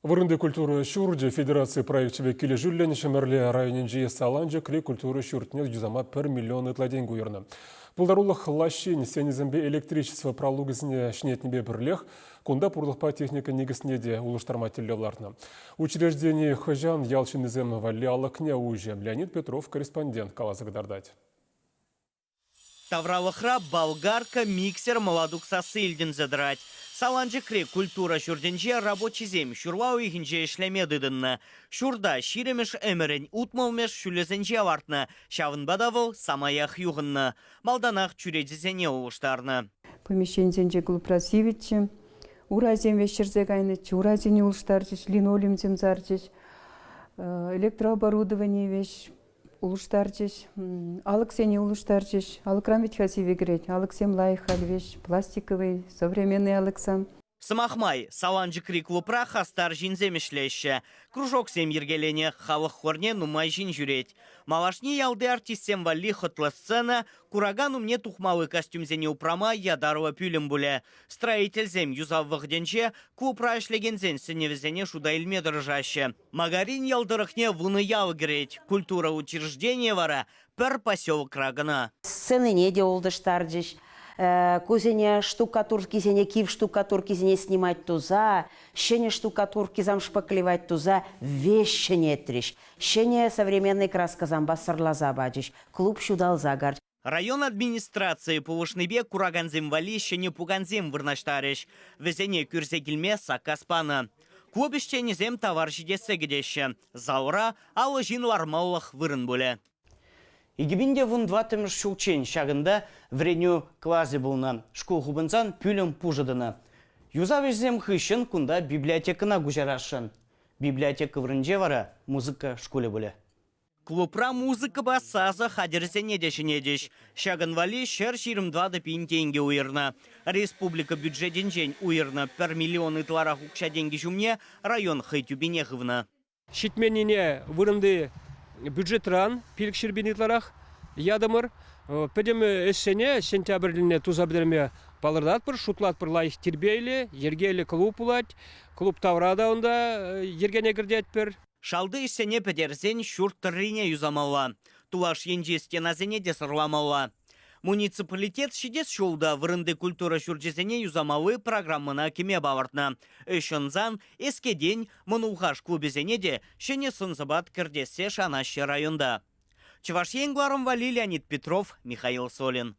Вырӑнти культура ҫурчӗ федераци проекчӗпе килӗшӳллӗн Ҫӗмӗрле районӗнчи Саланчӑкри культура ҫуртне юсама пӗр миллион ытла тенкӗ уйӑрнӑ. Пултарулӑх лаҫҫин стенисемпе электричество пралукӗсене ҫӗнетнипе пӗрлех кунта пурлӑхпа техника никӗсне те улӑштарма тӗллев лартнӑ. Учреждени хӑҫан ял ҫыннисем валли алӑкне уҫӗ, Леонид Петров корреспондент каласа кӑтартать. Тавралӑхра болгарка, миксер, мӑлатук сасси илтӗнсе тӑрать. Саланчӑкри культура ҫуртӗнче рабочисем ҫурла уйӑхӗнче ӗҫлеме тытӑннӑ. Ҫурта ҫирӗмӗш ӗмӗрӗн утмӑлмӗш ҫулӗсенче лартнӑ, ҫавӑнпа та вӑл самаях юхӑннӑ. Малтанах чӳречесене улӑштарнӑ. Помещенисенче клубра сивӗччӗ. Урайсем вӗҫтерсе кайнӑччӗ, урайсене улӑштарчӗҫ, линолеумсем сарчӗҫ, электрооборудовани веҫ улӑштарчӗҫ, алӑксене улӑштарчӗҫ. Алӑкран вӗт-ха сивӗ кӗрет. Алӑксем лайӑх халь веҫ, пластиковый, современный алӑксем. Сӑмах май, Саланчӑкри клубра хастар ҫынсем ӗҫлеҫҫӗ. Кружоксем йӗркеленӗ, халӑх хорне нумай ҫын ҫӳрет. Малашне ялти артистсем валли хӑтлӑ сцена, куракан умне тухмалли костюмсене упрама ятарлӑ пӳлӗм пулӗ. Строительсем юсав вӑхӑтӗнче клубра ӗҫлекенсен сӗнӗвӗсене шута илме тӑрӑшаҫҫӗ. Магарин ял тӑрӑхне вунӑ ял кӗрет. Культура учрежденийӗ вара пӗр поселокра кӑна. Сценине те ултӑштарчӗҫ. Кусене штукатуркисене, кив штукатуркисене снимать туса, ҫӗнӗ штукатуркисем шпаклевать туса веҫ ҫӗнетрӗҫ. Ҫӗнӗ современный краскӑсемпе сӑрласа пачӗҫ. Клуб ҫуталса карчӗ. Район администрацийӗ пулӑшнипе куракансем валли ҫӗнӗ пукансем вырнаҫтарӗҫ. Вӗсене кӳрсе килме саккас панӑ. Клуб ӗҫченӗсем тавар ҫитессе кӗтеҫҫӗ. Залра 50 ҫын лармалӑх вырӑн пулӗ. 2014-мӗш ҫулччен ҫакӑнта вӗренӳ класӗ пулнӑ. Шкул хупӑнсан пӳлӗм пушӑ тӑнӑ. Юсав ӗҫӗсем хыҫҫӑн кунта библиотекӑна куҫарасшӑн. Библиотека вырӑнӗнче вара музыка шкулӗ пулӗ. Клубра музыкӑпа сасӑ хатӗрӗсене те ҫӗнетӗҫ. Ҫакӑн валли 124 пин тенкӗ уйӑрнӑ. Республика бюджетӗнчен уйӑрнӑ пӗр миллион ытларах укҫа-тенкӗ ҫумне район хӑй тӳпине хывнӑ. Ҫитменнине вырӑнти бюджетран 500 пин ытларах ятӑмӑр. Пӗтӗм ӗҫсене сентябрьне туса пӗтерме палӑртатпӑр, шутлатпӑр лайӑх тирпейлӗ, йӗркеллӗ клуб пулать. Клуб тавра та унта йӗркене кӗртетпӗр. Шалти ӗҫсене пӗтерсен ҫурт тӑррине юсамалла, тулаш енчи стенасене те сӑрламалла. Муниципалитет ҫитес ҫул та вырӑнти культура ҫурчӗсене юсамалли программӑна кӗме палӑртнӑ. Ӗҫ ӑнсан Эскетен, Мӑн Улхаш клубӗсене те ҫӗнӗ сӑн-сӑпат кӗртессе шанаҫҫӗ районта. Чӑваш Ен кӑларӑм валли Леонид Петров, Михаил Солин.